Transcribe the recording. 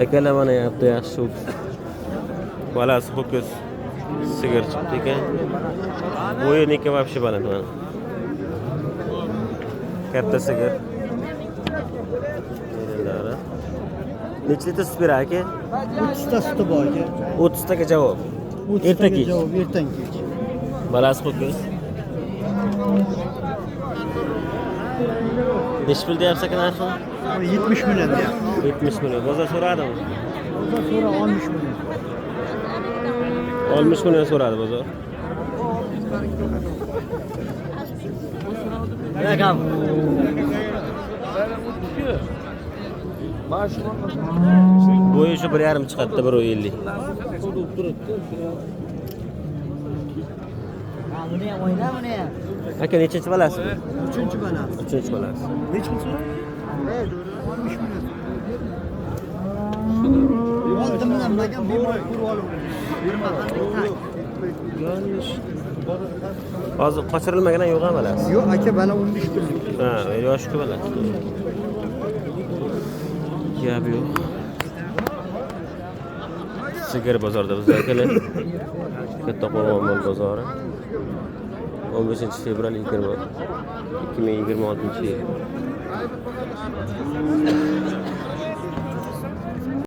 Akalar, mana yapti yaxshi ho'kiz. Bolasi ho'kiz sigir chiqdi ekan. Bo'yiniki вообще baland mana. Katta sigir. Kelinlari. Necha litr sut beradi, aka? 30 ta suti bor, aka. 30 taga javob. Erta 30 taga kech. Javob, ertan kech. Bolasi ho'kiz. Nechi pul deyapsiz, aka, narxini? 70 million deyapti. 70 million. Bozor so'radimi? Bozor so'ra 60 million. 60 million so'radi bozor. Bo'yi shu 1,5 chiqadi, 1,50. Buni ham o'yna, buni ham. Aka, nechinchi bolasi bu? Uchinchi bolasi. Uchinchi bolasi. Nechi pul so'radi? 60 million. Olti million degan bemalol ko'rib olib. Hozir qochirilmagan yo'q ham bolasi. Yo'q, aka, bala 15 kunlik. Ha, yoshku bolasi. Gap yo'q. Sigir bozorda biz, akalar. Kattaqo'rg'on mol bozori. 15 fevral 2026 yil.